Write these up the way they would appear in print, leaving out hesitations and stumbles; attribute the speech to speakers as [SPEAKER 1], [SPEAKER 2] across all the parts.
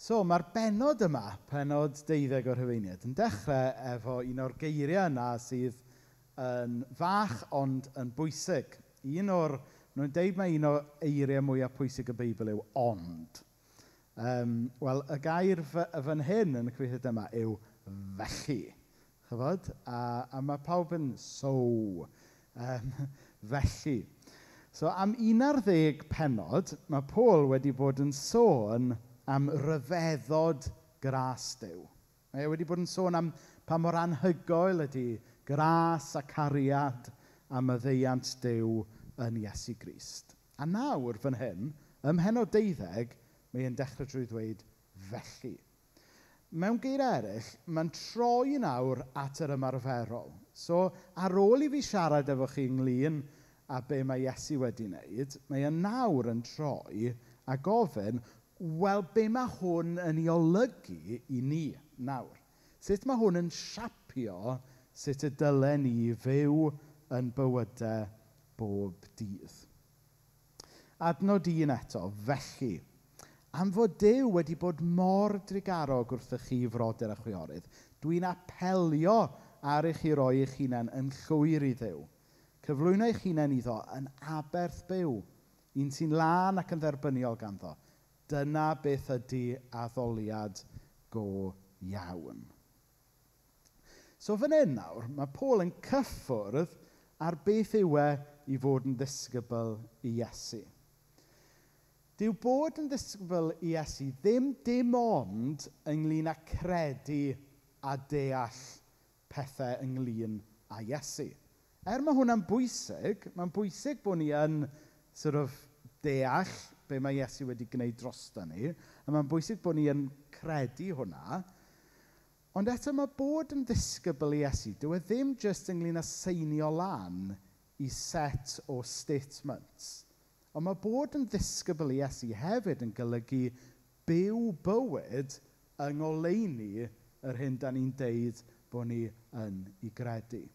[SPEAKER 1] So mae'r bennod yma, pennod 12 o'r Rhufeiniaid, yn dechrau efo un o'r geiriau yna sydd yn fach ond yn bwysig. Un o'r, nhw'n deud mai un o eiriau mwyaf pwysig y Beibl yw ond. Wel, y gair fan hyn yn y cyfieithiad yma yw felly. Chybod? A mae pawb yn so. Felly. So am 11 pennod, mae Paul wedi bod yn sôn am ryfeddod gras Duw. Mae e wedi bod yn sôn am pa mor anhygoel ydy gras a cariad a maddeuant Duw yn Iesu Grist. A nawr fan hyn, ym mhennod 12, mae e'n dechrau drwy ddweud felly. Mewn geiriau eraill, mae'n troi nawr at yr ymarferol. So, ar ôl i fi siarad efo chi ynglyn â be mae Iesu wedi wneud, mae e nawr yn troi a gofyn, wel, be mae hwn yn ei olygu i ni nawr? Sut mae hwn yn siapio sut y dylen ni fyw yn bywydau bob dydd? Adnod 1 eto, felly, am fod Duw wedi bod mor drugarog wrthych chi frodyr a chwiorydd, dwi'n apelio ar i chi roi eich hunain yn llwyr i Dduw. Cyflwyno eich hunain iddo yn aberth byw, un sy'n lân ac yn dderbyniol ganddo. Dyna beth ydy addoliad go iawn. So fan hyn nawr, mae Paul yn cyffwrdd ar beth yw e i fod yn ddisgybl i Iesu. Dyw bod yn ddisgybl i Iesu ddim dim ond ynglyn â credu a deall pethau ynglyn â Iesu. Er mae hwnna'n bwysig, mae'n bwysig bod ni yn sort of deall be mae Iesu wedi gwneud drosto ni, a mae'n bwysig bod ni yn credu hwnna, ond eto mae bod yn ddisgybl i Iesu, dyw e ddim jyst ynglyn â seinio lan i set o statements. Ond mae bod yn ddisgybl i Iesu hefyd yn golygu byw bywyd yng ngoleuni yr hyn da ni'n deud bod ni yn ei gredu.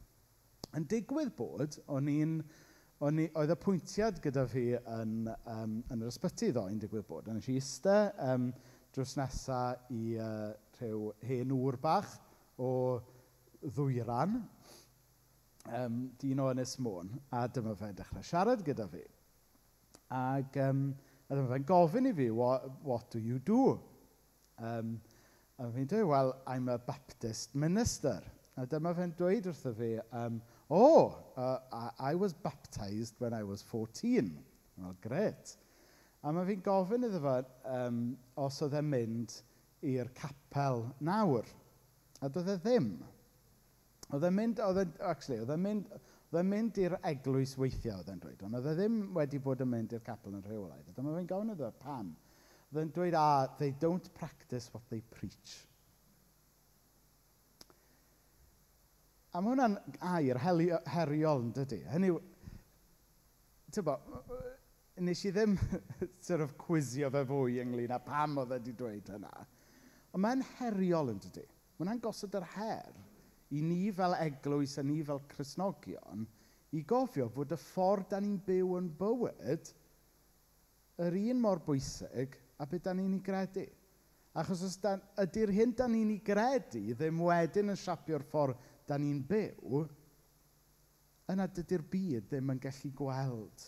[SPEAKER 1] Yn digwydd bod, oedd apwyntiad gyda fi yn yr ysbyty ddoe yn digwydd bod. A nes i iste drws nesa i rhyw hen ŵr bach o ddwyran, dyn o Ynys Môn, a dyma fe'n dechrau siarad gyda fi. Ac a dyma fe'n gofyn i fi, what do you do? A fi'n dweud, well, I'm a Baptist minister. A dyma fe'n dweud wrtho fi, I was baptised when I was 14. Well, great. A mae fi'n gofyn iddo fe os oedd e'n mynd i'r capel nawr. A doedd e ddim. Oedd e'n mynd, oedd e, actually, oedd e'n mynd, oedd e'n mynd i'r eglwys weithiau, oedd e'n dweud, ond oedd e ddim wedi bod yn mynd i'r capel yn rheolaidd. A dyma fi'n gofyn iddo fe, pam? Oedd e'n dweud, they don't practice what they preach. A mae hwnna'n air heriol, yn dydy. Hynny yw, nes i ddim sort of cwizio fe fwy ynglyn â pam oedd e wedi dweud hynna. Ond mae'n heriol, yn dydy. Mae hwnna'n gosod yr her i ni fel eglwys a ni fel Cristnogion i gofio fod y ffordd da ni'n byw yn bywyd yr un mor bwysig a beth da ni'n ei gredu. Achos os ydy'r hyn da ni'n ei gredu ddim wedyn yn siapio'r ffordd da ni'n byw, yna dydy'r byd ddim yn gallu gweld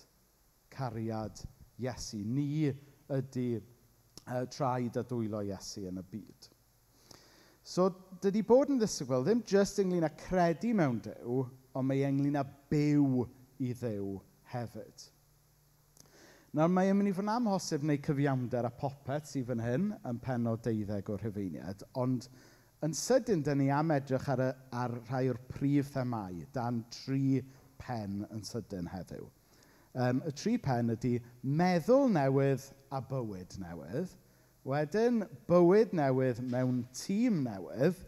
[SPEAKER 1] cariad Iesu. Ni ydy traed a dwylo Iesu yn y byd. So, dydy bod yn ddisgybl ddim jyst ynglyn â credu mewn Duw, ond mae ynglyn â byw i Dduw hefyd. Nawr, mae e'n mynd i fod yn amhosib wneud cyfiawnder a popeth sydd fan hyn yn pennod 12 o'r Rhufeiniaid, ond yn sydyn, dyn ni am edrych ar rhai o'r prif themâu dan 3 pen yn sydyn heddiw. Y 3 pen ydy meddwl newydd a bywyd newydd, wedyn bywyd newydd mewn tîm newydd,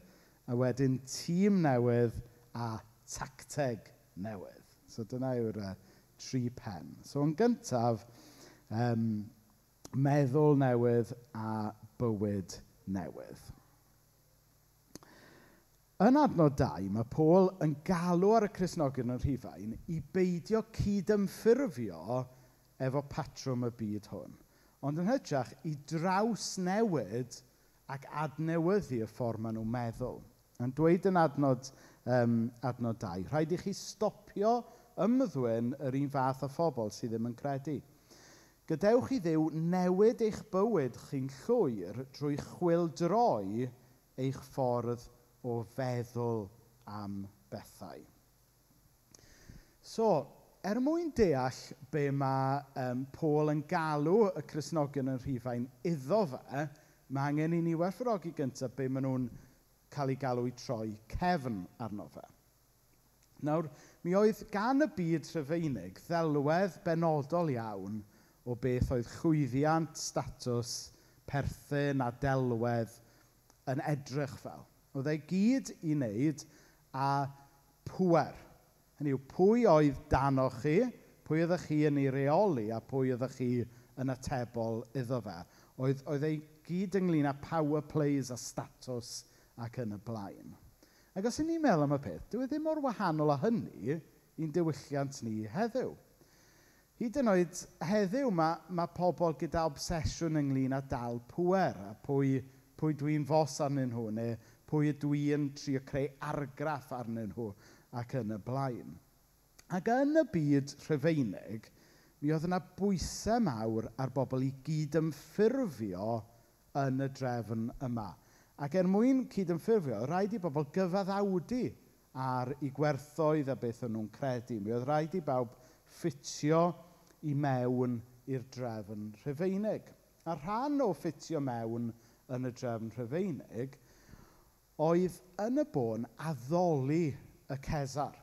[SPEAKER 1] a wedyn tîm newydd a tacteg newydd. So dyna yw'r 3 pen. So yn gyntaf, meddwl newydd a bywyd newydd. Yn adnod 2, mae Paul yn galw ar y Cristnogion yn Rhufain i beidio cydymffurfio efo patrwm y byd hwn, ond yn hytrach i drawsnewid ac adnewyddu y ffordd maen nhw'n meddwl. Yn dweud yn adnod 2, rhaid i chi stopio ymddwyn yr un fath o phobl sydd ddim yn credu. Gadewch i Dduw newid eich bywyd chi'n llwyr drwy chwyldroi eich ffordd o feddwl am bethau. So, er mwyn deall be mae Paul yn galw y Cristnogion yn Rhufain iddo fe, mae angen i ni werthfawrogi gyntaf be maen nhw'n cael ei galw i troi cefn arno fe. Nawr, mi oedd gan y byd Rhufeinig ddelwedd benodol iawn o beth oedd llwyddiant, statws, perthyn a delwedd yn edrych fel. Oedd e gyd i wneud â pŵer. Hynny yw, pwy oedd danoch chi, pwy oeddech chi yn ei reoli a pwy oeddech chi yn atebol iddo fe. Oedd ei gyd ynglyn â power plays a statws ac yn y blaen. Ac os 'y ni'n meddwl am y peth, dyw e ddim mor wahanol â hynny i'n diwylliant ni heddiw. Hyd yn oed heddiw mae pobl gyda obsesiwn ynglyn â dal pŵer a pwy dwi'n fos arnyn nhw neu pwy ydw i'n trio creu argraff arnyn nhw ac yn y blaen. Ac yn y byd Rhufeinig, mi oedd yna bwysau mawr ar bobl i gydymffurfio yn y drefn yma. Ac er mwyn cydymffurfio, rhaid i bobl gyfaddawdu ar eu gwerthoedd a beth o'n nhw'n credu. Mi oedd rhaid i bawb ffitio i mewn i'r drefn Rhufeinig. A rhan o ffitio mewn yn y drefn Rhufeinig oedd yn y bôn addoli y Cesar.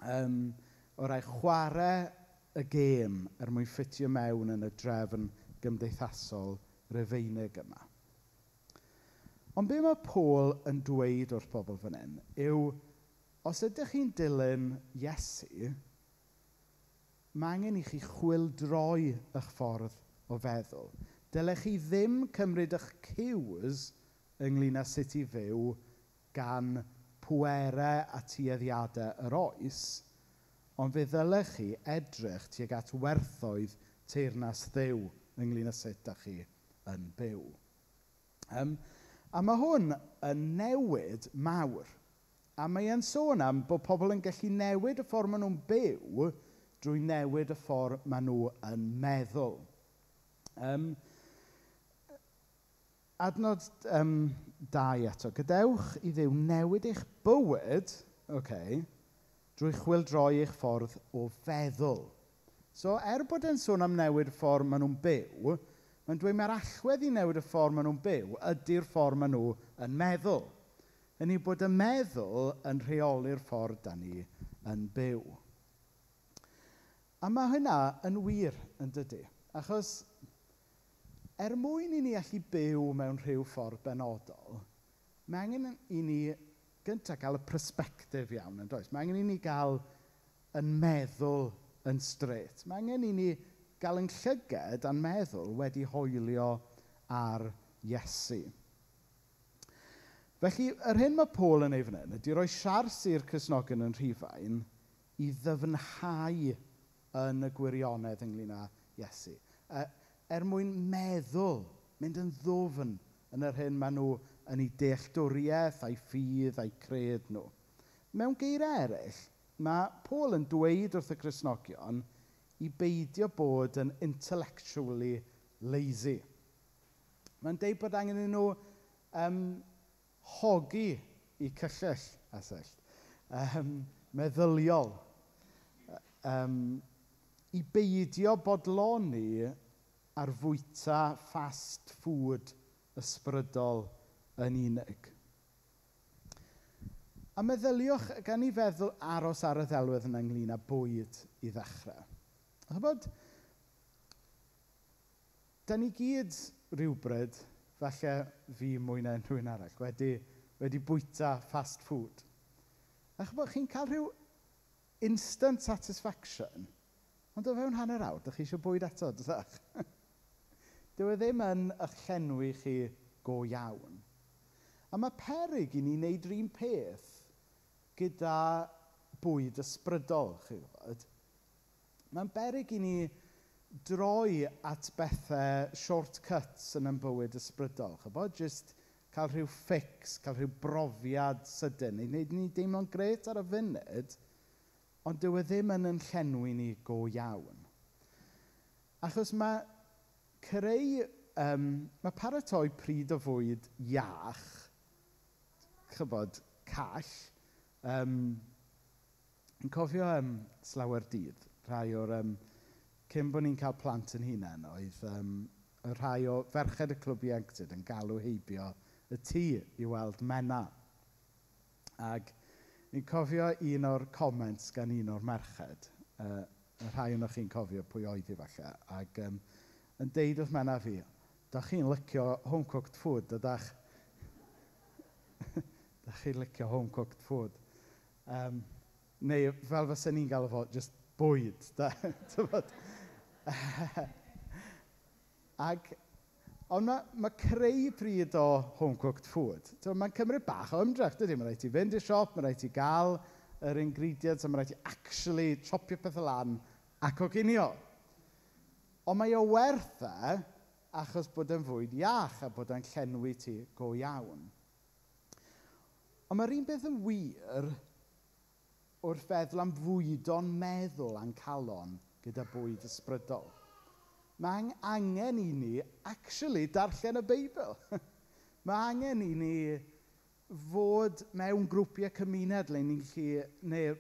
[SPEAKER 1] O rai chwarae y gêm er mwyn ffitio mewn yn y drefn gymdeithasol Rufeinig yma. Ond be mae Paul yn dweud wrth bobl fan hyn yw, os ydych chi'n dilyn Iesu, mae angen i chi chwyldroi eich ffordd o feddwl. Dylech chi ddim cymryd eich cues ynglyn â sut i fyw gan pwerau a tueddiadau yr oes, ond fe ddylech chi edrych tuag at werthoedd teyrnas Dduw ynglyn â sut dach chi yn byw. A mae hwn yn newid mawr. A mae e'n sôn am bod pobl yn gallu newid y ffordd maen nhw'n byw drwy newid y ffordd maen nhw yn meddwl. Adnod 2 eto. Gadewch i Dduw newid eich bywyd, okay, drwy chwyldroi eich ffordd o feddwl. So, er bod e'n sôn am newid y ffordd maen nhw'n byw, mae'n dweud mae'r allwedd i newid y ffordd maen nhw'n byw ydy'r ffordd maen nhw yn meddwl. Hynny yw bod y meddwl yn rheoli'r ffordd da ni yn byw. A mae hynna yn wir, yn dydy. Achos er mwyn i ni allu byw mewn rhyw ffordd benodol, mae angen i ni gyntaf gael y perspectif iawn, yn does? Mae angen i ni gael yn meddwl yn straight. Mae angen i ni gael yn llyged a'n meddwl wedi hoelio ar Iesu. Felly, yr hyn mae Paul yn ei fan hyn ydy rhoi siars i'r Cristnogion yn Rhufain i ddyfnhau yn y gwirionedd ynglyn â Iesu. Er mwyn meddwl, mynd yn ddwfn yn yr hyn maen nhw yn eu dealltwriaeth, a'u ffydd, a'u cred nhw. Mewn geiriau eraill, mae Paul yn dweud wrth y Cristnogion i beidio bod yn intellectually lazy. Mae'n deud bod angen i nhw hogi i cyllyll, Esyllt, meddyliol, i beidio bodloni ar fwyta fast food ysbrydol yn unig. A meddyliwch, gan i feddwl aros ar y ddelwedd yna ynglyn â bwyd i ddechrau. Chybod, da ni gyd rhywbryd, falle fi mwy na unrhyw un arall, wedi bwyta fast food. A chybod, chi'n cael rhyw instant satisfaction, ond o fewn hanner awr, dych chi eisiau bwyd eto, dydych? Dyw e ddim yn eich llenwi chi go iawn. A mae peryg i ni wneud yr un peth gyda bwyd ysbrydol, chi'n gwybod. Mae'n beryg i ni droi at bethau shortcuts yn ein bywyd ysbrydol. Chybod? Just cael rhyw fix, cael rhyw brofiad sydyn. I wneud ni deimlo'n grêt ar y funud, ond dyw e ddim yn yn llenwi ni go iawn. Achos mae creu, mae paratoi pryd o fwyd iach, chybod, call, yn cofio slawer dydd, rhai o'r, cyn bod ni'n cael plant yn hunain, oedd y rhai o ferched y clwb ieuenctid yn galw heibio y tŷ i weld Menna. Ac ni'n cofio un o'r comments gan un o'r merched, y rhai ohonoch chi'n cofio pwy oedd hi falle, ac yn deud wrth Menna fi, "Da chi'n licio home-cooked food, ydach?" "Da chi'n licio home-cooked food." Neu fel fysa ni'n galw fo, just bwyd. Da, t'mod? Ac, ond mae creu pryd o home-cooked food, mae'n cymryd bach o ymdrech, dydy? Mae'n rhaid ti fynd i'r siop, mae'n rhaid ti gael yr ingredients, a mae'n rhaid ti actually chopio pethau lan a coginio. Ond mae o werth e achos bod e'n fwyd iach a bod e'n llenwi ti go iawn. Ond mae'r un peth yn wir wrth feddwl am fwydo'n meddwl a'n calon gyda bwyd ysbrydol. Mae angen i ni actually darllen y Beibl. Mae angen i ni fod mewn grwpiau cymuned le ni'n gallu, neu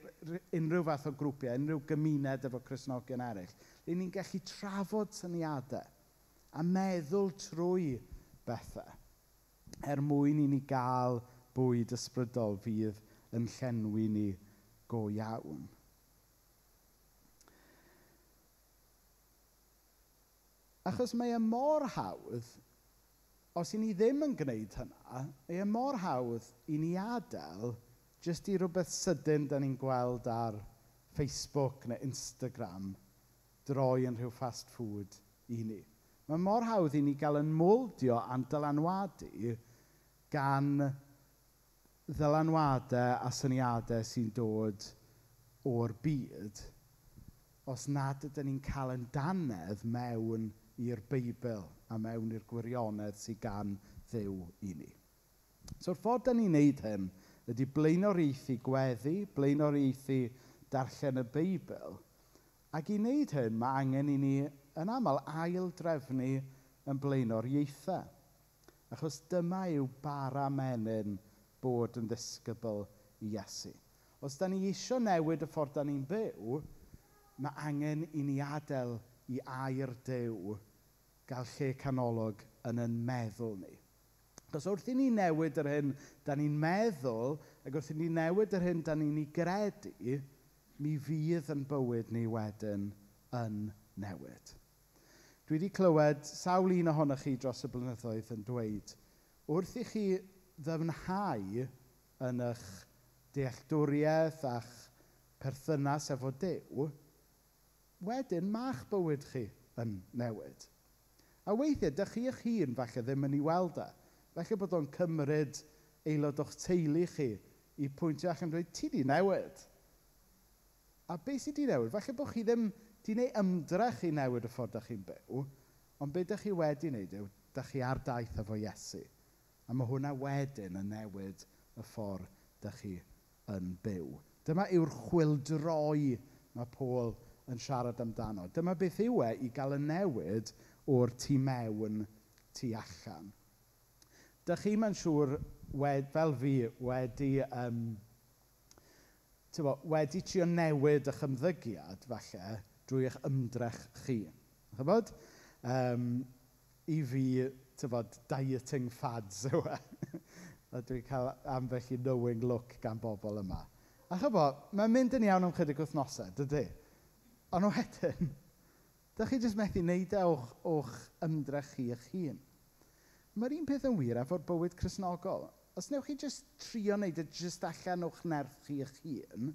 [SPEAKER 1] unrhyw fath o grwpiau, unrhyw gymuned efo Cristnogion eraill, le ni'n gallu trafod syniadau a meddwl trwy bethau er mwyn i ni gael bwyd ysbrydol fydd yn llenwi ni go iawn. Achos mae e mor hawdd, os i ni ddim yn gwneud hynna, mae e mor hawdd i ni adael jyst i rhywbeth sydyn da ni'n gweld ar Facebook neu Instagram droi yn rhyw fast food i ni. Mae mor hawdd i ni gael yn moldio a'n dylanwadu gan ddylanwadau a syniadau sy'n dod o'r byd os nad ydyn ni'n cael yn dannedd mewn i'r Beibl a mewn i'r gwirionedd sydd gan Dduw i ni. So'r ffordd da ni'n neud hyn ydy blaenoriaethu gweddi, blaenoriaethu darllen y Beibl, ac i wneud hyn mae angen i ni yn aml ail-drefnu yn blaenoriaethau. Achos dyma yw bara menyn bod yn ddisgybl i Iesu. Os da ni isio newid y ffordd da ni'n byw, mae angen i ni adael i air Duw gael lle canolog yn ein meddwl ni. Achos wrth i ni newid yr hyn da ni'n meddwl, ac wrth i ni newid yr hyn da ni'n ei gredu, mi fydd yn bywyd ni wedyn yn newid. Dwi wedi clywed sawl un ohonoch chi dros y blynyddoedd yn dweud, wrth i chi ddyfnhau yn eich dealltwriaeth a'ch perthynas efo Duw, wedyn ma'ch bywyd chi yn newid. A weithiau, dych chi eich hun falle ddim yn ei weld e. Falle bod o'n cymryd aelod o'ch teulu chi i pwyntio allan dweud, "Ti di newid." A beth sydd di newid? Falle bod chi ddim di wneud ymdrech i newid y ffordd dych chi'n byw, ond be dych chi wedi wneud yw, dych chi ar daith efo Iesu. A mae hwnna wedyn yn newid y ffordd dych chi yn byw. Dyma yw'r chwyldroi mae Paul yn siarad amdano. Dyma beth yw e i gael y newid o'r tu mewn tu allan. Dych chi, mae'n siŵr, fel fi, wedi trio newid eich ymddygiad, falle, drwy eich ymdrech chi. Chybod? I fi, tybod, dieting fads yw e. A dwi'n cael ambell i knowing look gan bobl yma. A chybod, mae'n mynd yn iawn am chydig wythnosau, dydy? Ond wedyn, dych chi jyst methu wneud e o'ch ymdrech chi eich hun. Mae'r un peth yn wir efo'r bywyd Cristnogol. Os newch chi jyst trio wneud e jyst allan o'ch nerth chi eich hun,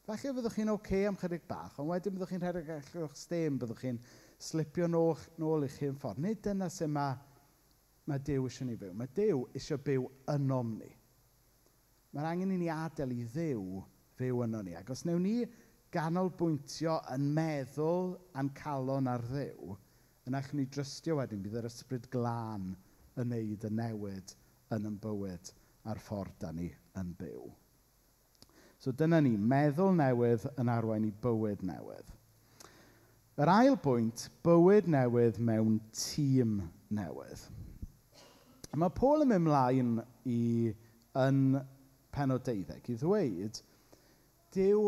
[SPEAKER 1] falle fyddwch chi'n ocê am chydig bach, ond wedyn byddwch chi'n rhedeg allan o'ch stêm, byddwch chi'n slipio nôl i'ch hun ffordd. Nid dyna sut mae Duw eisiau ni fyw. Mae Duw eisiau byw ynom ni. Mae'r angen i ni adael i Dduw fyw yno ni. Ac os wnewn ni ganolbwyntio yn meddwl a'n calon ar Dduw, yna allwn ni drystio wedyn bydd yr Ysbryd Glân yn neud y newid yn ein bywyd a'r ffordd da ni yn byw. So dyna ni, meddwl newydd yn arwain i bywyd newydd. Yr ail bwynt, bywyd newydd mewn tîm newydd. Mae Paul yn mynd mlaen yn pennod 12 i ddweud, dyw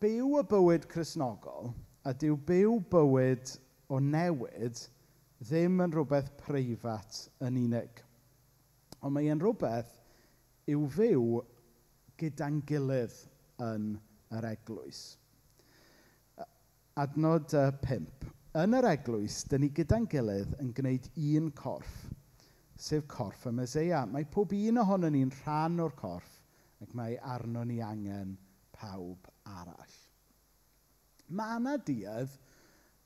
[SPEAKER 1] byw y bywyd Cristnogol a dyw byw bywyd o newid ddim yn rhywbeth preifat yn unig. Ond mae e'n rhywbeth i'w fyw gyda'n gilydd yn yr eglwys. Adnod 5. Yn yr eglwys, dyn ni gyda'n gilydd yn gwneud un corff, sef corff y Meseia. Mae pob un ohonon ni'n rhan o'r corff ac mae arno ni angen pawb arall. Mae yna duedd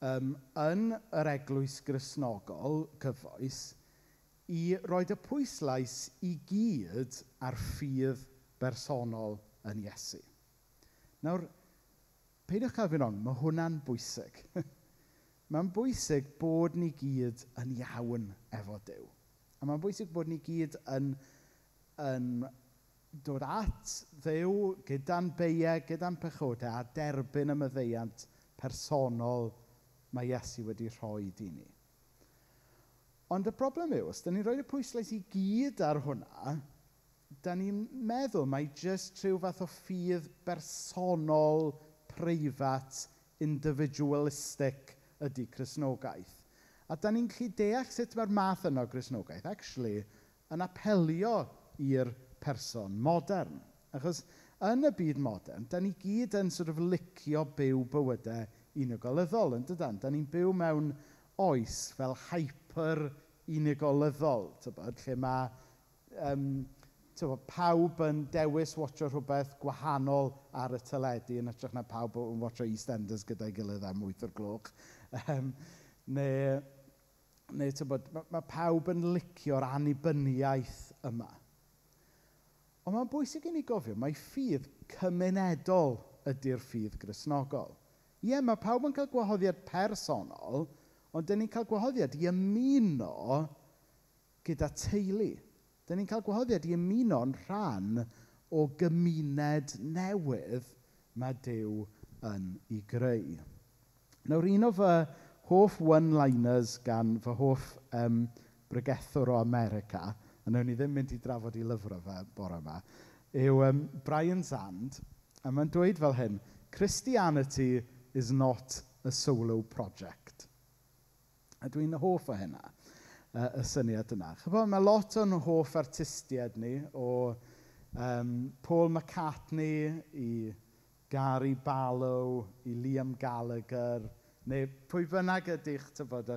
[SPEAKER 1] yn yr eglwys Gristnogol cyfoes i roed y pwyslais i gyd ar ffydd bersonol yn Iesu. Nawr, peidiwch cael fi'n wrong, mae hwnna'n bwysig. Mae'n bwysig bod ni gyd yn iawn efo Duw. A mae'n bwysig bod ni gyd yn dod at Dduw gyda'n beiau, gyda'n pechodau a derbyn y maddeuant personol mae Iesu wedi rhoi i ni. Ond y broblem yw, os dan ni'n rhoi y pwyslais i gyd ar hwnna, dan ni'n meddwl mai jyst rhyw fath o ffydd bersonol, preifat, individualistic ydy Cristnogaeth. A dan ni'n gallu deall sut mae'r math yna o Gristnogaeth actually yn apelio i'r person modern. Achos yn y byd modern, dan ni gyd yn sort of licio byw bywydau unigolyddol, yn dydan? Dan ni'n byw mewn oes fel hyper unigolyddol, tybod, lle mae pawb yn dewis watcho rhywbeth gwahanol ar y teledu yn hytrach na pawb yn watcho EastEnders gyda'i gilydd am 8 o'r gloch. Neu tybod, mae pawb yn licio'r annibyniaeth yma. Ond mae'n bwysig i ni gofio, mae ffydd cymunedol ydy'r ffydd Gristnogol. Ie, mae pawb yn cael gwahoddiad personol, ond dyn ni'n cael gwahoddiad i ymuno gyda teulu. Dyn ni'n cael gwahoddiad i ymuno'n rhan o gymuned newydd mae Duw yn ei greu. Nawr, un o fy hoff one-liners gan fy hoff bregethwr o America, a wnawn ni ddim mynd i drafod i lyfrau fe bore yma, yw Brian Zahnd, a mae'n dweud fel hyn, Christianity is not a solo project. A dwi'n hoff o hynna, y syniad yna. Chybod, mae lot o'n hoff artistiaid ni, o Paul McCartney i Gary Barlow, i Liam Gallagher, neu pwy bynnag ydych, tybod,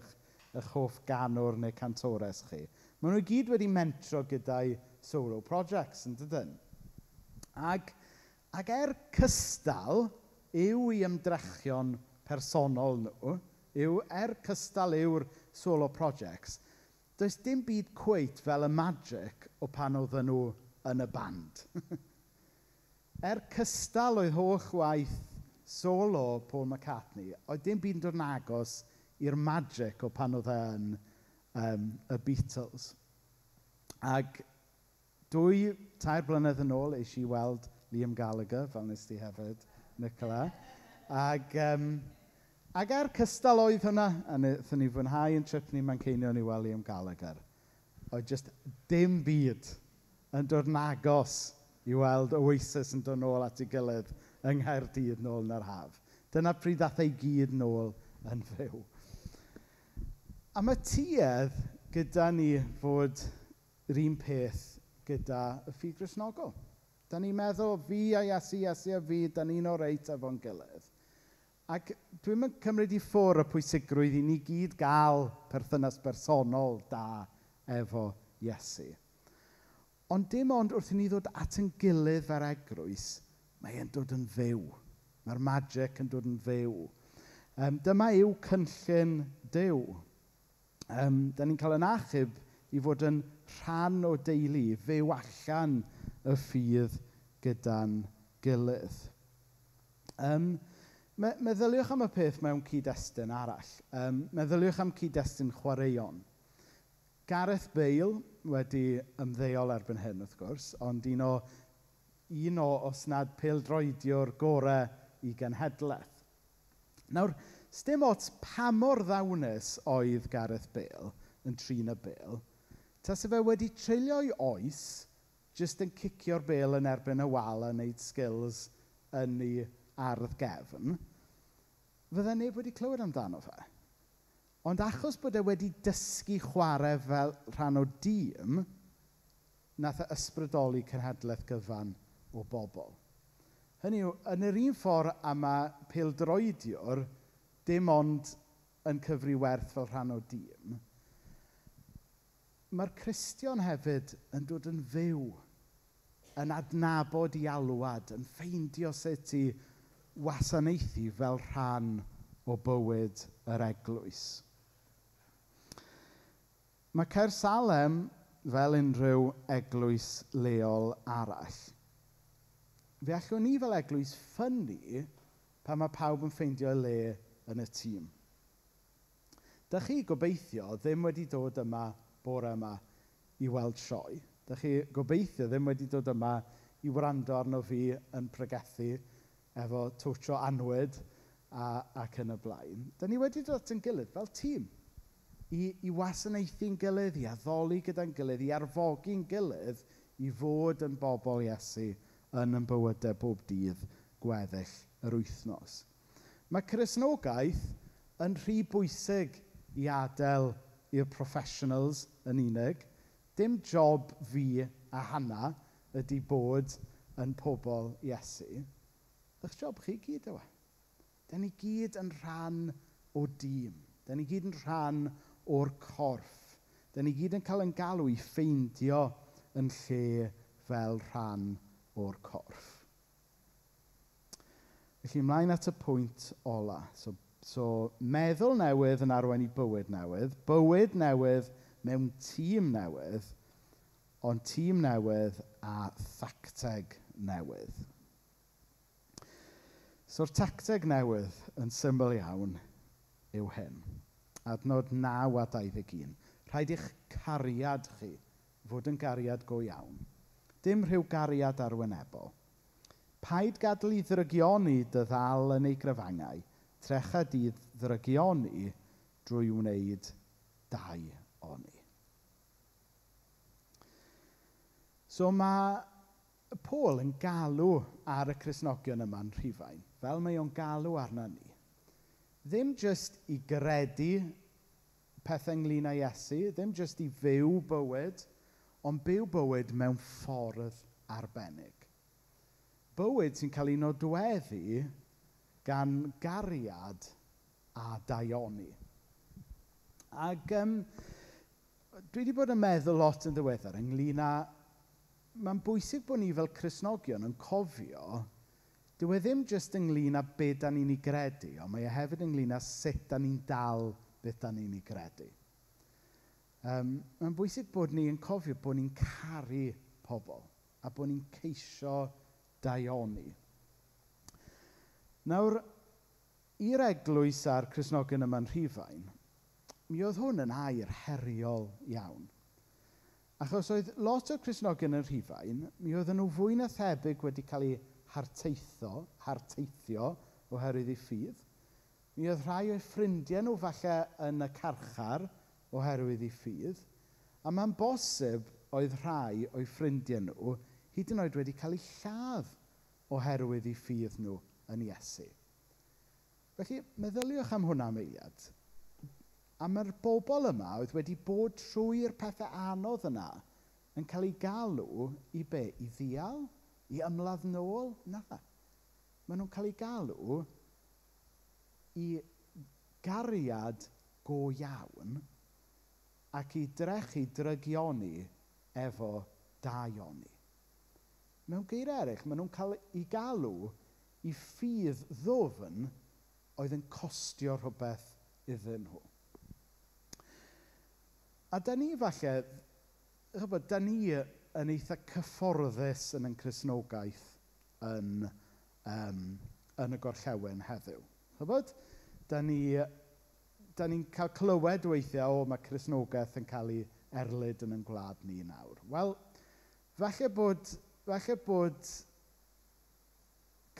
[SPEAKER 1] eich hoff ganwr neu cantores chi. Maen nhw i gyd wedi mentro gyda'i solo projects, yn dydyn? Ac er cystal yw i ymdrechion personol nhw, yw er cystal yw'r solo projects, does dim byd cweit fel y magic o pan oedden nhw yn y band. Er cystal oedd holl waith solo Paul McCartney, oedd dim byd yn dod yn agos i'r magic o pan oedd e yn y Beatles. Ac 2-3 blynedd yn ôl, eis i weld Liam Gallagher, fel nes ti hefyd, Nicola. Ac er cystal oedd hwnna, a wnaethon ni fwynhau yn trip ni Manceinion i weld Liam Gallagher, oedd jyst dim byd yn dod yn agos i weld Oasis yn dod nôl at ei gilydd yng Nghaerdydd nôl yn yr haf. Dyna pryd ddath ei gyd nôl yn fyw. A mae tuedd gyda ni fod yr un peth gyda y ffydd Gristnogol. Da ni'n meddwl fi a Iesu, Iesu a fi, da ni'n oreit efo'n gilydd. Ac dwi'm yn cymryd i ffwrdd y pwysigrwydd i ni gyd gael perthynas bersonol da efo Iesu. Ond dim ond wrth i ni ddod at ein gilydd fel eglwys, mae e'n dod yn fyw. Mae'r magic yn dod yn fyw. Dyma yw cynllun Duw. Da ni'n cael yn achub i fod yn rhan o deulu, fyw allan y ffydd gyda'n gilydd. Meddyliwch am y peth mewn cyd-destun arall. Meddyliwch am cyd-destun chwaraeon. Gareth Bale wedi ymddeol erbyn hyn, wrth gwrs, ond un o, os nad pêl-droediwr gorau i genhedlaeth. Nawr, sdim ots pa mor ddawnus oedd Gareth Bale yn trin y bêl, tase fe wedi treulio'i oes jyst yn cicio'r bêl yn erbyn y wal a wneud skills yn ei ardd gefn, fydde neb wedi clywed amdano fe. Ond achos bod e wedi dysgu chwarae fel rhan o dîm, nath e ysbrydoli cenhedlaeth gyfan o bobl. Hynny yw, yn yr un ffordd a mae pêl-droediwr dim ond yn cyfri werth fel rhan o dîm, mae'r Cristion hefyd yn dod yn fyw, yn adnabod ei alwad, yn ffeindio sut i wasanaethu fel rhan o bywyd yr eglwys. Mae Caersalem fel unrhyw eglwys leol arall. Fe allwn ni fel eglwys ffynnu pan mae pawb yn ffeindio le yn y tîm. Dych chi gobeithio ddim wedi dod yma bore yma i weld sioe. Dych chi gobeithio ddim wedi dod yma i wrando arno fi yn pregethu efo twtsh o annwyd ac yn y blaen. Da ni wedi dod at ein gilydd fel tîm i wasanaethu'n gilydd, i addoli gyda'n gilydd, i arfogi'n gilydd, i fod yn bobl Iesu yn ein bywydau bob dydd gweddill yr wythnos. Mae Cristnogaeth yn rhy bwysig i adael i'r professionals yn unig. Dim job fi a Hannah ydy bod yn pobl Iesu. Eich job chi gyd yw e. Da ni gyd yn rhan o dîm. Da ni gyd yn rhan o'r corff. Da ni gyd yn cael ein galw i ffeindio yn lle fel rhan o'r corff. Felly ymlaen at y pwynt ola. So meddwl newydd yn arwain i bywyd newydd. Bywyd newydd mewn tîm newydd, ond tîm newydd a thacteg newydd. So'r tacteg newydd yn syml iawn yw hyn. Adnod 9 a 21. Rhaid i'ch cariad chi fod yn gariad go iawn. Dim rhyw gariad arwynebol. Paid gadael i ddrygioni dy ddal yn ei grafangau. Trecha di ddrygioni drwy wneud daioni. So mae Paul yn galw ar y Cristnogion yma'n Rhufain, fel mae o'n galw arna ni. Ddim jyst i gredu pethau ynglyn â Iesu, ddim jyst i fyw bywyd, ond byw bywyd mewn ffordd arbennig. Bywyd sy'n cael ei nodweddu gan gariad a daioni. Ac dwi wedi bod yn meddwl lot yn ddiweddar ynglyn â mae'n bwysig bod ni fel Cristnogion yn cofio, dyw e ddim jyst ynglyn â be da ni'n ei gredu, ond mae e hefyd ynglyn â sut da ni'n dal beth da ni'n ei gredu. Mae'n bwysig bod ni yn cofio bod ni'n caru pobl a bod ni'n ceisio daioni. Nawr, i'r eglwys a'r Cristnogion yma'n Rhufain, mi oedd hwn yn air heriol iawn. Achos oedd lot o'r Cristnogion yn Rhufain, mi oedden nhw fwy na thebyg wedi cael eu harteithio oherwydd eu ffydd. Mi oedd rhai o'u ffrindiau nhw falle yn y carchar oherwydd eu ffydd. A mae'n bosib oedd rhai o'u ffrindiau nhw hyd yn oed wedi cael eu lladd oherwydd eu ffydd nhw yn Iesu. Felly, meddyliwch am hwnna am eiliad. A mae'r bobl yma oedd wedi bod trwy'r pethau anodd yna yn cael eu galw i be? I ddial? I ymladd nôl? Na. Maen nhw'n cael eu galw i gariad go iawn ac i drechu drygioni efo daioni. Mewn geiriau eraill, maen nhw'n cael eu galw i ffydd ddwfn oedd yn costio rhywbeth iddyn nhw. A da ni falle, chybod, da ni yn eitha cyfforddus yn ein Cristnogaeth yn y gorllewin heddiw. Chybod? Da ni'n cael clywed weithiau, o, mae Cristnogaeth yn cael ei erlid yn ein gwlad ni nawr. Wel, falle bod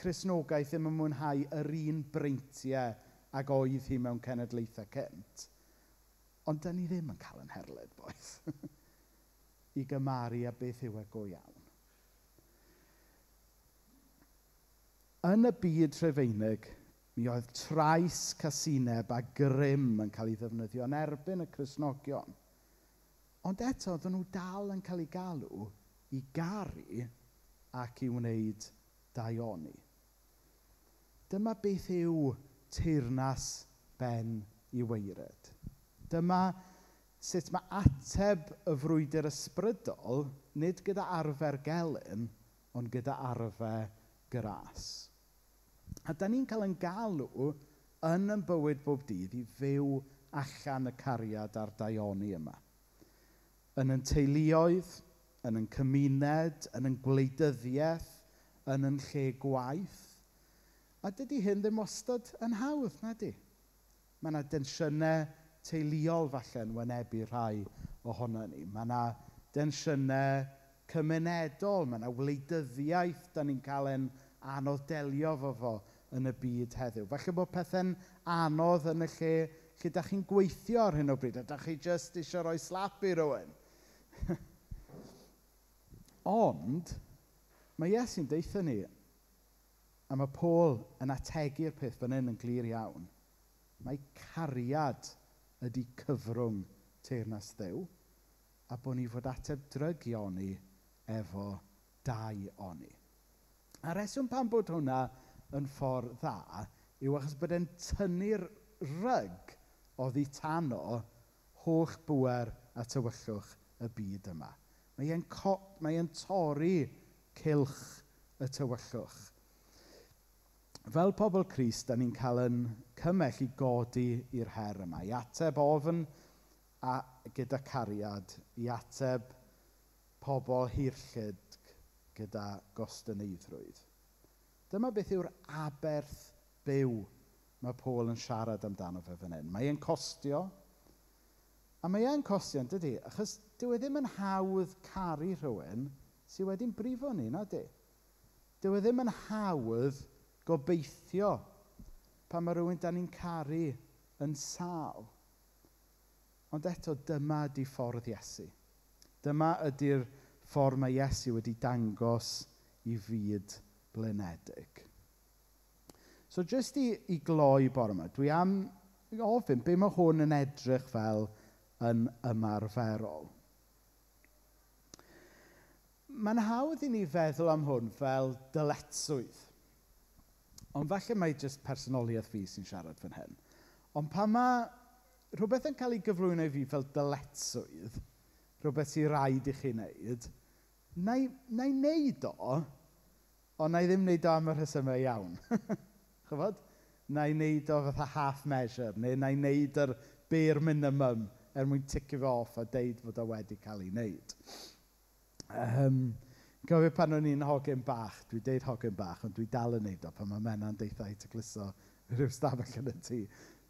[SPEAKER 1] Cristnogaeth ddim yn mwynhau yr un breintiau ag oedd hi mewn cenedlaethau cynt. Ond da ni ddim yn cael yn herlid, boys, i gymaru â beth yw e go iawn. Yn y byd Rhufeinig, mi oedd trais, casineb a grym yn cael ei ddefnyddio yn erbyn y Cristnogion. Ond eto, oedden nhw dal yn cael eu galw i garu ac i wneud daioni. Dyma beth yw teyrnas ben i waered. Dyma sut mae ateb y frwydr ysbrydol, nid gyda arfer gelyn, ond gyda arfer gras. A da ni'n cael yn galw yn ein bywyd bob dydd i fyw allan y cariad a'r daioni yma. Yn ein teuluoedd, yn ein cymuned, yn ein gwleidyddiaeth, yn ein lle gwaith. A dydy hyn ddim wastad yn hawdd, na di? Mae yna densiynau teuluol falle yn wynebu rhai ohono ni. Mae yna densiynau cymunedol, mae yna wleidyddiaeth da ni'n cael ein anodd delio fo yn y byd heddiw. Falle bod pethau'n anodd yn y lle da chi'n gweithio ar hyn o bryd, a da chi jyst eisiau rhoi slap i rywun. Ond mae Iesu'n deutha ni, a mae Paul yn ategu'r peth fan hyn yn glir iawn, mae cariad ydy cyfrwng teyrnas Dduw, a bod ni fod ateb drygioni efo daioni. A reswm pam bod hwnna yn ffordd dda yw achos bod e'n tynnu'r ryg oddi tano holl bŵer a tywyllwch y byd yma. Mae e'n torri cylch y tywyllwch. Fel pobl Crist, da ni'n cael yn cymell i godi i'r her yma, i ateb ofn a gyda cariad, i ateb pobl hirllyd gyda gostyneiddrwydd. Dyma beth yw'r aberth byw mae Paul yn siarad amdano fe fan hyn. Mae e'n costio, a mae e'n costio, yn dydi? Achos dyw e ddim yn hawdd caru rhywun sydd wedi'n brifo ni, na di? Dyw e ddim yn hawdd gobeithio pan mae rhywun dan ni'n caru yn sâl. Ond eto, dyma ydi ffordd Iesu. Dyma ydy'r ffordd mae Iesu wedi dangos i fyd blinedig. So jyst i gloi bore yma, dwi am ofyn be mae hwn yn edrych fel yn ymarferol. Mae'n hawdd i ni feddwl am hwn fel dyletswydd. Ond falle mai jyst personoliaeth fi sy'n siarad fan hyn. Ond pan mae rhywbeth yn cael ei gyflwyno i fi fel dyletswydd, rhywbeth sy'n rhaid i chi wneud, na i wneud o, ond na i ddim wneud o am y rhesymau iawn. Chybod? Na i wneud o fatha half measure, neu na i wneud yr bare minimum er mwyn ticio fo off a deud fod o wedi cael ei wneud. Gofio pan o'n i'n hogyn bach, dwi'n deud hogyn bach, ond dwi dal yn neud o pan mae Menna'n deutha i tacluso rhyw stafell yn y tŷ.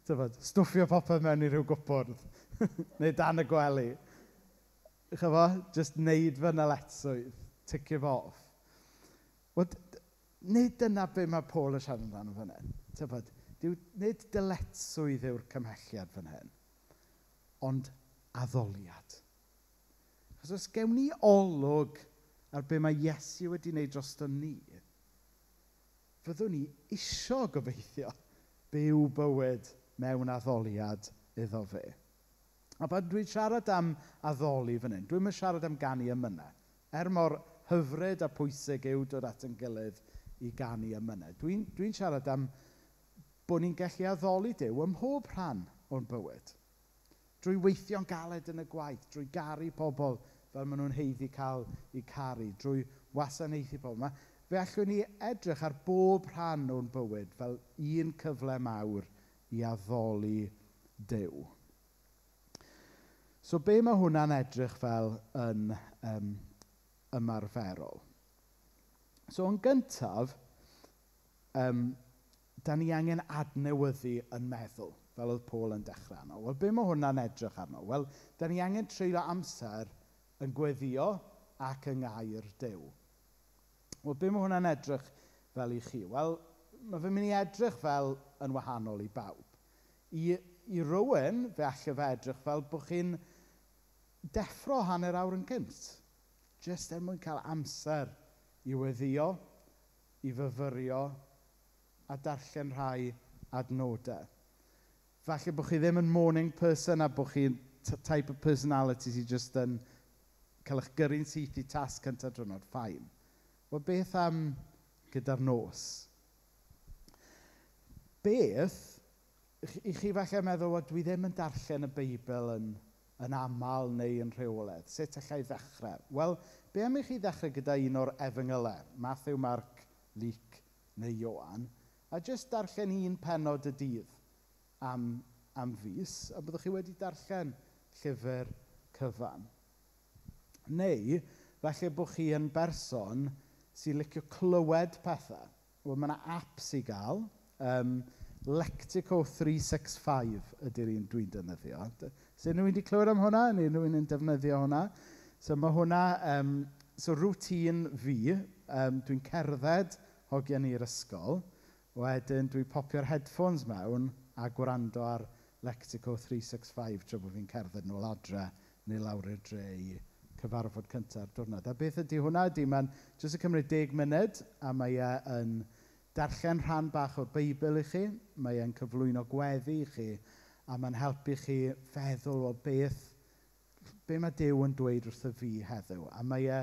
[SPEAKER 1] Tyfod, stwffio popeth mewn i rhyw gwpwrdd, neu dan y gwely. Chyfo, jyst neud fy nyletswydd, ticio fo off. Wel, nid dyna be mae Paul yn siarad amdano fan hyn. Tyfod, nid dyletswydd yw'r cymhelliad fan hyn, ond addoliad. Achos os gewn ni olwg ar be mae Iesu wedi wneud drosto ni, fyddwn ni isio gobeithio byw bywyd mewn addoliad iddo fe. A pan dwi'n siarad am addoli fan hyn, dwi'm yn siarad am ganu emynau. Er mor hyfryd a pwysig yw dod at ein gilydd i ganu emynau. Dwi'n siarad am bod ni'n gallu addoli Duw ym mhob rhan o'n bywyd. Drwy weithio'n galed yn y gwaith, drwy garu pobl fel maen nhw'n haeddu cael eu caru, drwy wasanaethu pobl. Fe allwn ni edrych ar bob rhan o'n bywyd fel un cyfle mawr i addoli Duw. So be mae hwnna'n edrych fel yn ymarferol? So yn gyntaf, da ni angen adnewyddu yn meddwl, fel oedd Paul yn dechrau arno. Wel, be mae hwnna'n edrych arno? Wel, da ni angen treulio amser yn gweddio ac yng ngair Duw. Wel, be mae hwnna'n edrych fel i chi? Wel, mae fe'n mynd i edrych fel yn wahanol i bawb. I rywun, fe allai fe edrych fel bod chi'n deffro hanner awr yn gynt. Jyst er mwyn cael amser i weddio, i fyfyrio a darllen rhai adnodau. Falle bod chi ddim yn morning person a bod chi'n type of personality sydd jyst yn cael eich gyrru'n syth i tasg cyntaf diwrnod, fine. Wel, beth am gyda'r nos? Beth, i chi falle meddwl, wel, dwi ddim yn darllen y Beibl yn aml neu yn rheolaidd. Sut allai ddechrau? Wel, be am i chi ddechrau gyda un o'r efengylau? Matthew, Mark, Luke neu Ioan. A jyst darllen un pennod y dydd am fis, a byddwch chi wedi darllen llyfr cyfan. Neu, falle bod chi yn berson sy'n licio clywed pethau. Wel, mae yna apps i gael. Lectico 365 ydy'r un dwi'n defnyddio. Sy'n rhywun wedi clywed am hwnna? Neu rhywun yn defnyddio hwnna? So mae hwnna, so routine fi, dwi'n cerdded hogiau i'r ysgol, wedyn dwi'n popio'r headphones mewn a gwrando ar Lectico 365 tra bod fi'n cerdded nôl adre neu lawr i'r dre i cyfarfod cyntaf diwrnod. A beth ydy hwnna? Ydy mae'n jyst yn cymryd 10 munud a mae e yn darllen rhan bach o'r Beibl i chi, mae e'n cyflwyno gweddi i chi, a mae'n helpu chi feddwl o be mae Duw yn dweud wrtho fi heddiw. A mae e,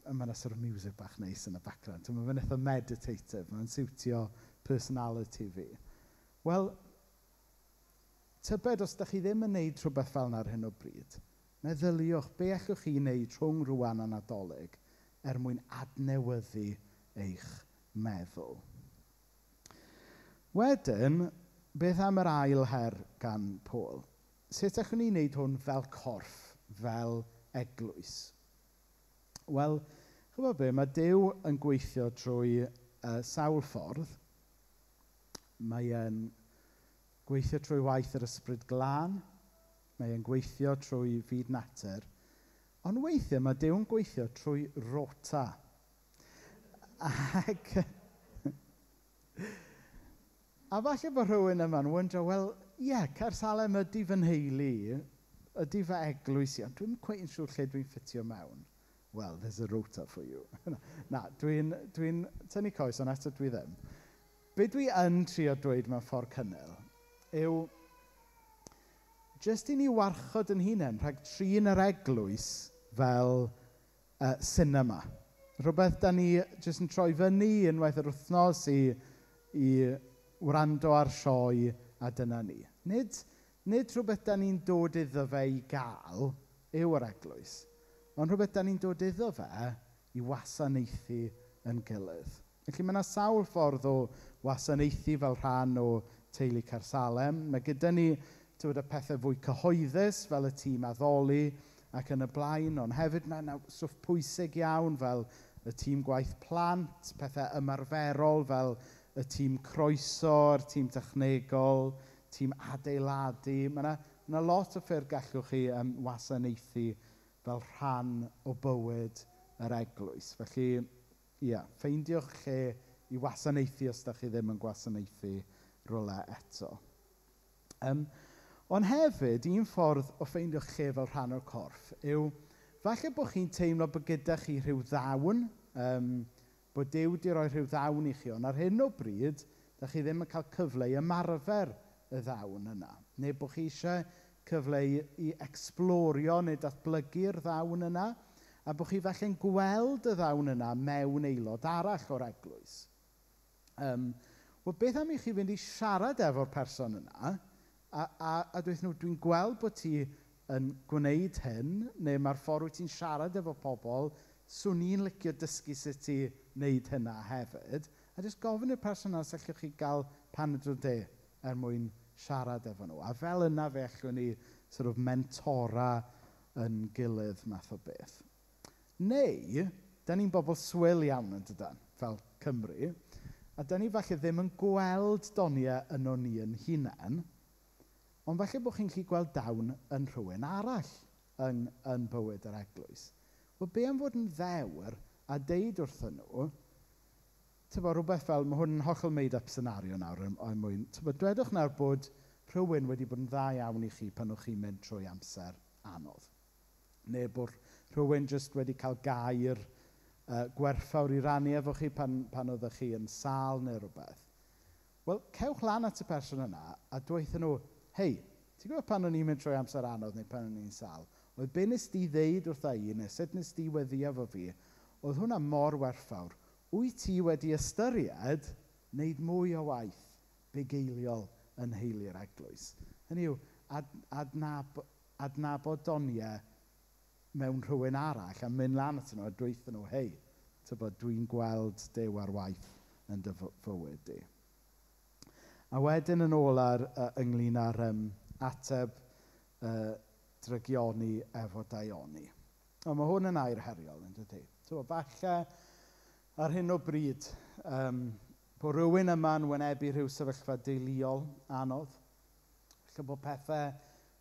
[SPEAKER 1] mae yna sort of music bach neis yn y background. Mae'n fe'n eitha meditative, mae'n siwtio personality fi. Wel, tybed os da chi ddim yn neud rhywbeth fel yna ar hyn o bryd, meddyliwch be allwch chi wneud rhwng rwan a Nadolig er mwyn adnewyddu eich meddwl. Wedyn, beth am yr ail her gan Paul? Sut allwn ni wneud hwn fel corff, fel eglwys? Wel, chybod be, mae Duw yn gweithio trwy sawl ffordd. Mae e'n gweithio trwy waith yr Ysbryd Glân. Mae e'n gweithio trwy fyd natur. Ond weithiau mae Duw yn gweithio trwy rota. Ac a falle bod rhywun yma'n wyndro, wel, ie, yeah, Caersalem ydy fy nheulu, ydy fy eglwys i, ond dwi'n cweit yn siŵr lle dwi'n ffitio mewn. Well, there's a rota for you. Na, dwi'n tynnu coes, ond eto dwi ddim. Be dwi yn trio dweud mewn ffordd cynnil yw jyst i ni warchod yn hunain rhag trin yr eglwys fel cinema. Rhywbeth da ni jyst yn troi fyny unwaith yr wythnos i wrando ar sioe a dyna ni. Nid rhywbeth da ni'n dod iddo fe i gael yw yr eglwys, ond rhywbeth da ni'n dod iddo fe i wasanaethu yn gilydd. Felly mae yna sawl ffordd o wasanaethu fel rhan o teulu Caersalem. Mae gyda ni y pethau fwy cyhoeddus fel y tîm addoli ac yn y blaen, ond hefyd mae yna stwff pwysig iawn fel y tîm gwaith plant, pethau ymarferol fel y tîm croeso, tîm technegol, tîm adeiladu. Mae yna lot o ffyrdd gallwch chi wasanaethu fel rhan o bywyd yr eglwys. Felly, ie, ffeindiwch lle i wasanaethu os da chi ddim yn gwasanaethu rhywle eto. Ond hefyd, un ffordd o ffeindio'ch lle fel rhan o'r corff yw falle bod chi'n teimlo bod gyda chi rhyw ddawn, bod Duw wedi rhoi rhyw ddawn i chi, ond ar hyn o bryd, da chi ddim yn cael cyfle i ymarfer y ddawn yna. Neu bod chi eisiau cyfle i explorio neu datblygu'r ddawn yna, a bod chi falle'n gweld y ddawn yna mewn aelod arall o'r eglwys. Wel, beth am i chi fynd i siarad efo'r person yna, a dweud nhw, dwi'n gweld bod ti yn gwneud hyn, neu mae'r ffordd wyt ti'n siarad efo pobl, swn i'n licio dysgu sut i wneud hynna hefyd. A jyst gofyn i'r person yna os allwch chi gael paned o de er mwyn siarad efo nhw. A fel yna fe allwn ni sort of mentora yn gilydd math o beth. Neu, da ni'n bobl swil iawn yn dydan, fel Cymru. A da ni falle ddim yn gweld doniau yno ni yn hunain, ond falle bod chi'n gallu gweld dawn yn rhywun arall yn bywyd yr eglwys. Wel, be am fod yn ddewr a deud wrthyn nhw, tybod, rhywbeth fel, mae hwn yn hollol made up scenario nawr, er mwyn, tybod, dwedwch nawr bod rhywun wedi bod yn dda iawn i chi pan o'ch chi'n mynd trwy amser anodd. Neu bod rhywun jyst wedi cael gair gwerthfawr i rannu efo chi pan oeddech chi yn sâl neu rhywbeth. Wel, cewch lan at y person yna a dweud nhw, hei, ti'n gwybod pan o'n i'n mynd trwy amser anodd neu pan o'n i'n sâl? Oedd be nes di ddeud wrtha i, neu sut nes di weddïo efo fi, oedd hwnna mor werthfawr. Wyt ti wedi ystyried wneud mwy o waith bugeiliol yn nheulu'r eglwys? Hynny yw, adnabod doniau mewn rhywun arall a mynd lan atyn nhw a dweud nhw, hei, tybod, dwi'n gweld Duw ar waith yn dy fywyd di. A wedyn yn ôl ar, ynglyn â'r ateb drygioni efo daioni. Ond mae hwn yn air heriol, yn dydy? Tybod, falle ar hyn o bryd, bod rhywun yma'n wynebu rhyw sefyllfa deuluol anodd. Falle bod pethau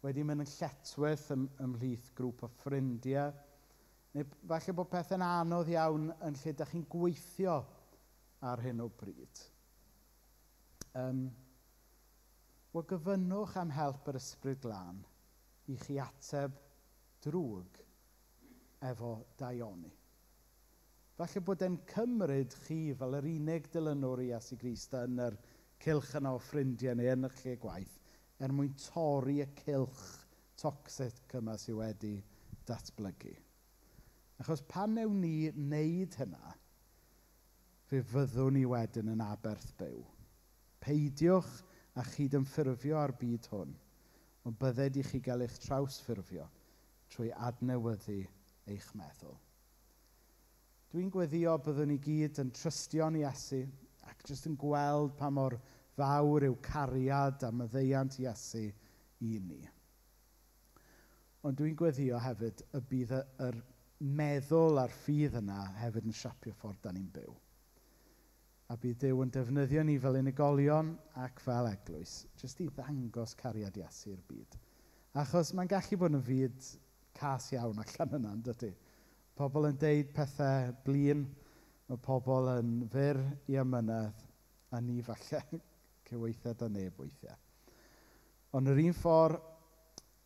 [SPEAKER 1] wedi mynd yn lletchwith ymhlith grŵp o ffrindiau. Neu falle bod pethau'n anodd iawn yn lle dach chi'n gweithio ar hyn o bryd. Wel, gofynnwch am help yr Ysbryd Glân i chi ateb drwg efo daioni. Falle bod e'n cymryd chi fel yr unig dilynwr i Iesu Grist yn yr cylch yna o ffrindiau neu yn y lle gwaith, er mwyn torri y cylch toxic yma sydd wedi datblygu. Achos pan newn ni wneud hynna, fe fyddwn ni wedyn yn aberth byw. Peidiwch â chydymffurfio â'r byd hwn, ond bydded i chi gael eich trawsffurfio trwy adnewyddu eich meddwl. Dwi'n gweddio byddwn ni gyd yn trystio'n Iesu ac jyst yn gweld pa mor fawr yw cariad a maddeuant Iesu i ni. Ond dwi'n gweddio hefyd y bydd yr meddwl a'r ffydd yna hefyd yn siapio ffordd da ni'n byw. A bydd Duw yn defnyddio ni fel unigolion ac fel eglwys, jyst i ddangos cariad Iesu i'r byd. Achos mae'n gallu bod yn fyd cas iawn allan yna, yn dydy? Pobl yn deud pethau blin, mae pobl yn fyr i amynedd, a ni falle cyweithiau da neb weithiau. Ond yr un ffordd,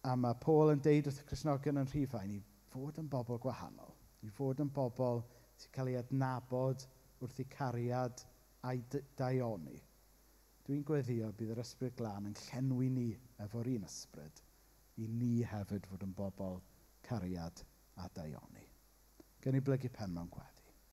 [SPEAKER 1] a mae Paul yn deud wrth y Cristnogion yn Rhufain, i fod yn bobl gwahanol, i fod yn bobl sy'n cael ei adnabod wrth eu cariad a'i daioni. Dwi'n gweddio bydd yr Ysbryd Glân yn llenwi ni efo'r un ysbryd, i ni hefyd fod yn bobl cariad a daioni. Gen i blygu pen mewn gweddi.